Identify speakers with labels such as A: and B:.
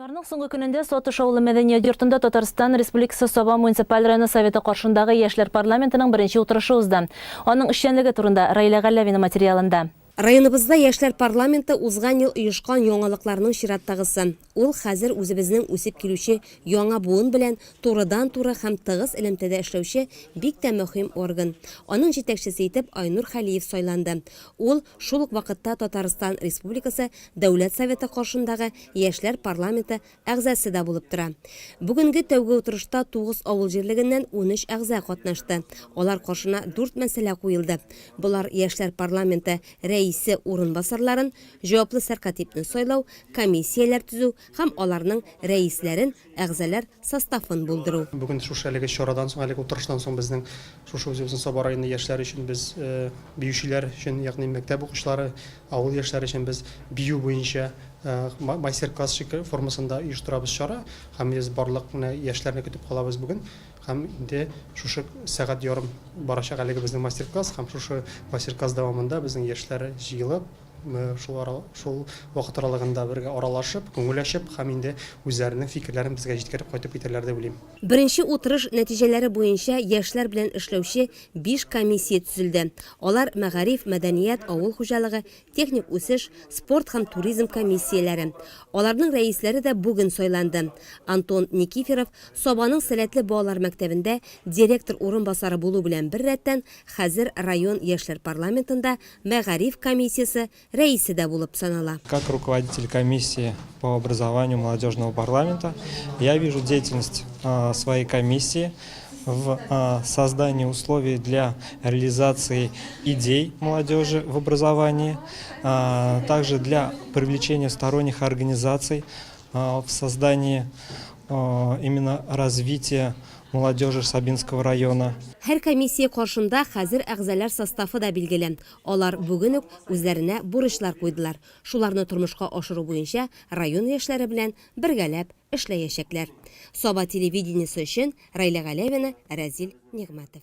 A: Гыйнварның соңгы көнендә Сатыш авылы мәдәният йортында Татарстан Республикасы Саба муниципаль районы Советы каршындагы Яшьләр парламентының беренче утырышы узды. Аның эшчәнлеге турында Раилә Галләвина материалында.
B: Районыбызда Яшьләр парламенты узган ел оешкан яңалыкларның чираттагысы. Ул хәзер үзебезнең үсеп килүче яңа буын белән турыдан-туры һәм тыгыз элемтәдә эшләүче бик тә мөһим орган. Аның җитәкчесе итеп Айнур Хәлиев сайланды. Ул, шул ук вакытта Татарстан Республикасы Дәүләт Советы каршындагы Яшьләр парламенты әгъзасы да булып тора. Бүгенге тәүге утырышта тугыз авыл җирлегеннән 13 әгъза катнашты. Алар каршына дүрт мәсьәлә куелды. Болар, Яшьләр парламенты рәисе урынбасарларын, җаваплы сәркатипне сайлау, комиссияләр төзү һәм аларның рәисләрен, әгъзалар составын булдыру.
C: Бүген шушы әлеге чарадан соң, әлеге утырыштан соң безнең шушы үзебезнең Саба районы яшьләре өчен без биючеләр өчен, ягъни мәктәп укучылары, авыл яшьләре өчен без бию буенча мастер-класс формасында оештырабыз чара һәм без барлык менә яшьләрне көтеп калабыз бүген һәм инде шушы сәгать ярым барачак әлеге безнең мастер-класс һәм шушы мастер-класс дәвамында безнең яшьләр җыелып шул ара, шул вакыт аралыгында бергә аралашып, күңел ачып һәм инде үзләренең фикерләрен безгә җиткереп кайтып китәрләр дип уйлыйм.
B: Беренче утырыш нәтиҗәләре буенча яшьләр белән эшләүче биш комиссия төзелде. Алар, мәгариф, мәдәният, авыл хуҗалыгы, техник үсеш, спорт һәм туризм комиссияләре. Аларның рәисләре дә бүген сайланды. Антон Никиферов Сабаның сәләтле балалар мәктәбендә директор урынбасары булу белән беррәттән, хәзер район яшьләр парламентында мәгариф комиссиясе рәисе дә булып санала.
D: Как руководитель комиссии по образованию молодежного парламента, я вижу деятельность своей комиссии в создании условий для реализации идей молодежи в образовании, также для привлечения сторонних организаций в создании именно развития молодежи Сабинского района.
B: Һәр комиссия каршында хәзер әгъзалар составы да билгеле. Алар бүген үк үзләренә бурычлар куйдылар. Шуларны тормышка ашыру буенча район яшьләре белән бергәләп эшләячәкләр. Саба телевидениесе өчен Райлә Галәвина, Рәзил Нигъмәтов.